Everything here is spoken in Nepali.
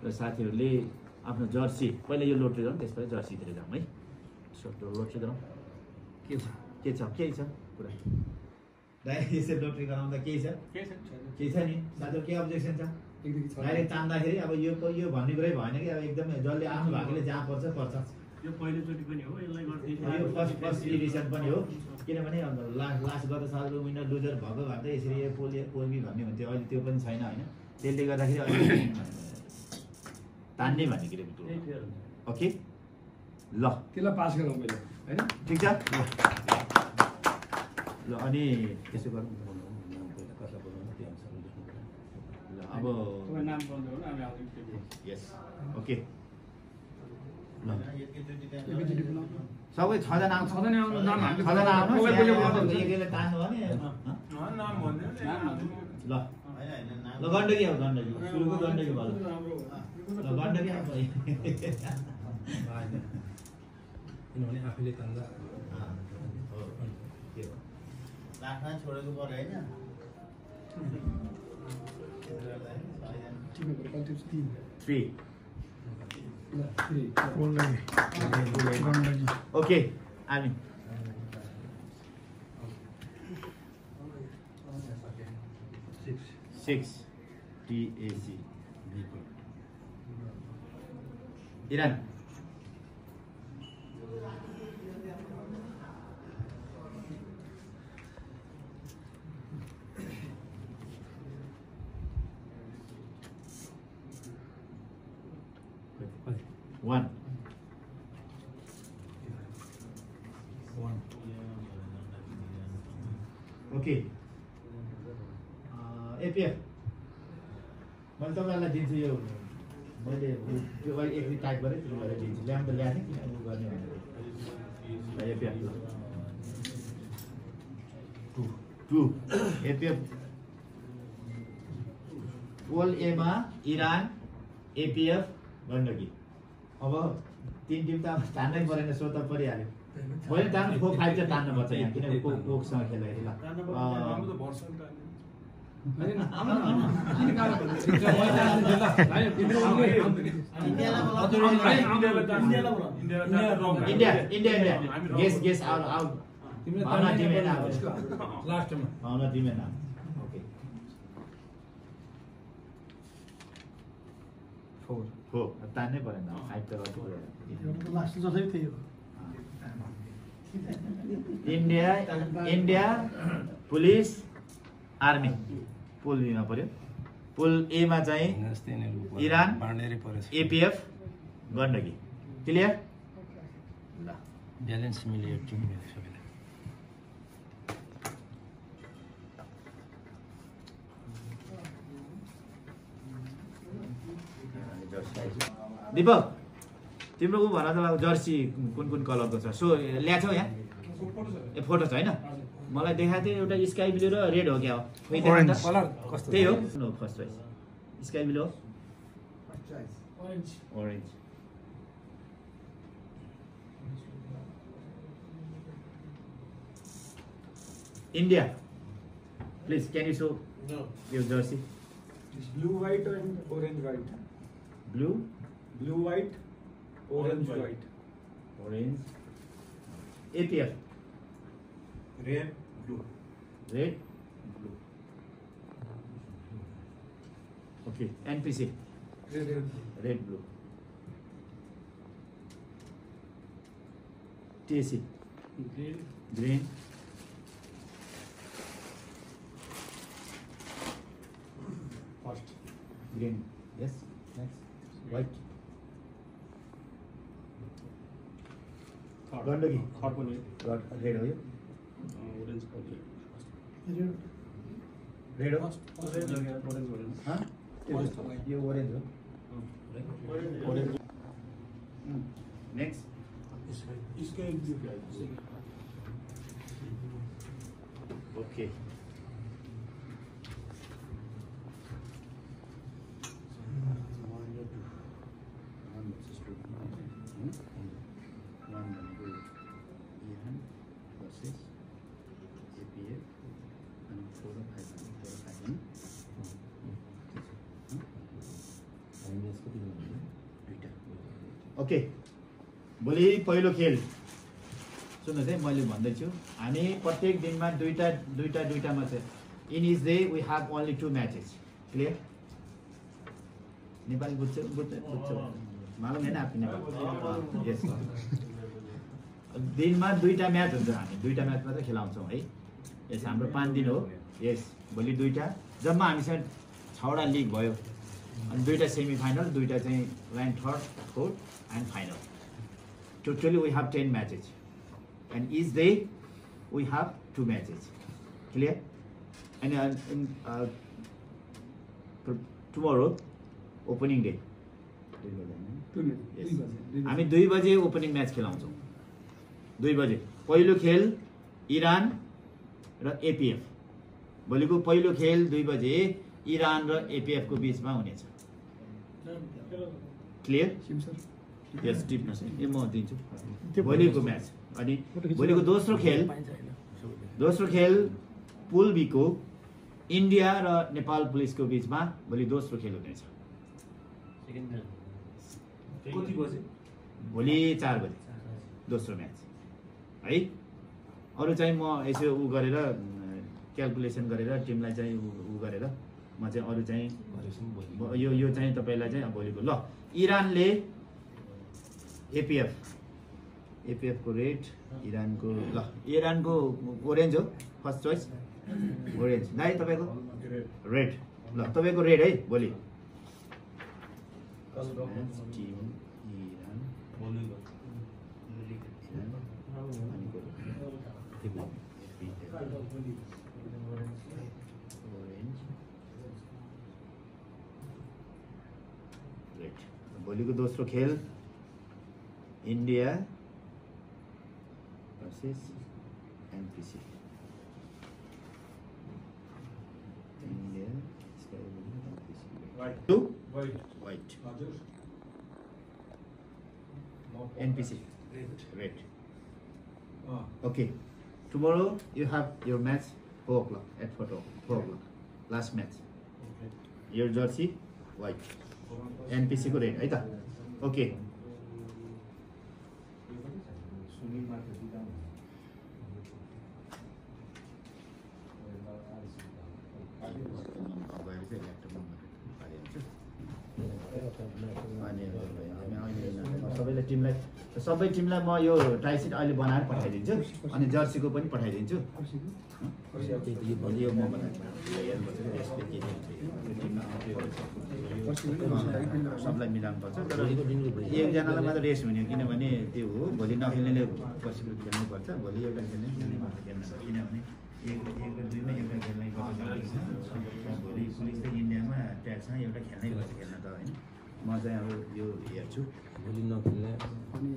र साथीहरूले आफ्नो जर्सी पहिला यो लोट्री गरौँ त्यसपछि जर्सीतिर जाउँ है। लोट्री गरौँ के छ कुरा डाइरेक्ट यसरी लोट्री गराउँदा केही छ नि साथीहरू के अब्जेक्सन छ डाइरेक्ट तान्दाखेरि अब यो भन्ने कुरै भएन कि अब एकदमै जसले आफ्नो भागले जहाँ पर्छ यो पहिलोचोटि पनि हो यसलाई गर्दै यो फर्स्ट एडिसन पनि हो किनभने लास्ट गत सालको विनर लुजर भएको भए त यसरी पोल्मी भन्ने हुन्थ्यो अहिले त्यो पनि छैन होइन त्यसले गर्दाखेरि अहिले तान्ने भन्ने के ओके ल त्यसलाई पास गरौँ मैले हैन ठिक छ ल अनि त्यसो गरौँ ल अब नाम बोल्दै हो न हामी आउँदै यस ओके सबै 6 जना आउँछ 6 जना आउनु नाम हामीले 6 जना आउनु एकैले तान्नु भने नाम भन्दैन ल ल गण्डकी हो गण्डकी सुरुको गण्डकी भयो ल गण्डकी आउँछ किनभने आफैले तान्दा हो के हो लाखमा छोडेको पर्यो हैन Three. ल Okay, Armin. 6. TAC. Iran. One. Okay. APF. मैले तपाईँलाई दिन्छु यो मैले त्यो एकचोटि टाइप गरेँ त्यो गरेर दिन्छु ल्याम्प ल्याएको थिएँ किन गर्ने भनेर एपिएफ 2 एपिएफ पोल एमा इरान एपिएफ गण्डकी अब 3 टिम त तान्नै परेन सो त परिहाल्यो मैले तान्नु 4 5 चाहिँ तान्नु पर्छ यहाँ किनभने कोकसँग खेल्दाखेरि ल India. Guess out. Mana team है ना? Last time. Mana team है ना? Okay. 4. तान्नै परेन 5 त गर्नु पर्यो लास्ट जसै थियो India पुलिस आर्मी पुल बीमा पर्यो पुल ए मा चाहिँ इरान एपीएफ गण्डकी क्लियर ल ब्यालेन्स मिल्यो टिम सबैले दीपक तिम्रो उ भन त जर्सी कुन कलरको छ सो ल्याछौ यहाँ ए फोटो छ हैन मलाई देखाएको थियो एउटा स्काई ब्लू र रेड हो क्या हो ओरेन्ज कलर कस्तो त्यही हो no first choice sky blue हो orange India please can you show your jersey blue white and orange white blue white orange white APF red blue okay NPC red blue TAC green first green yes next white Gandaki third one red हो यो orange color रेड हो orange हाँ ये ऑरेंज हो नेक्स्ट इसका एक भी ओके ओके भोलि पहिलो खेल सुन्नुहोस् है मैले भन्दैछु हामी प्रत्येक दिनमा दुईटामा चाहिँ in each day we have only 2 matches clear Nepali बुझ्छ मालुम हैन आपको नेपाली यस दिनमा 2टा म्याच हुन्छ हामी 2टा म्याच मात्र खेलाउँछौँ है यस हाम्रो 5 दिन हो यस भोलि 2टा जम्मा हामीसँग 6वटा लिग भयो अनि 2टा सेमी फाइनल 2टा चाहिँ rank 3rd 4th and final totally we have 10 matches and each day we have 2 matches clear and tomorrow opening day yes. हामी 2 बजे ओपनिङ म्याच खेलाउँछौँ 2 बजे पहिलो खेल इरान र एपीएफ भोलिको पहिलो खेल 2 बजे इरान र एपीएफ को बीचमा हुनेछ क्लियर यस टिप्नुहोस् है म दिन्छु भोलिको म्याच अनि भोलिको दोस्रो खेल पुल बी को इन्डिया र नेपाल पुलिसको बीचमा भोलि दोस्रो खेल हुनेछ कति बजे भोलि 4 बजे दोस्रो म्याच है अरु चाहिँ म यसो उ गरेर क्याल्कुलेसन गरेर टिमलाई चाहिँ उ गरेर म चाहिँ अरु चाहिँ यो चाहिँ तपाईलाई चाहिँ भोलिको ल इरानले एपीएफ को रेट इरान को ओरेन्ज हो फर्स्ट चोइस ओरेन्ज दाइ तपाईको रेड ल तपाईको रेड है भोलि टिम इरान भोलिको दोस्रो खेल India versus NPC India Sky Blue NPC white NPC red okay tomorrow you have your match 4 o'clock at 4 o'clock last match your jersey white NPC को red है त okay सबै टिमलाई म यो ट्राइसिट अहिले बनाएर पठाइदिन्छु अनि जर्सीको पनि पठाइदिन्छु यो म सबलाई मिलाउनु पर्छ तर एकजनालाई मात्र रेस्ट हुने किनभने त्यो हो भोलि नखेल्नेले पर्सिको खेल्नुपर्छ भोलि एउटा खेल्ने किनभने एक र दुईमा एउटा खेल्नै पर्छ भोलि पुलिस चाहिँ इन्डियामा ट्याक्समा एउटा खेल्नै पर्छ खेल्न त होइन म चाहिँ अब यो हेर्छु भोलि नखेल्ने अनि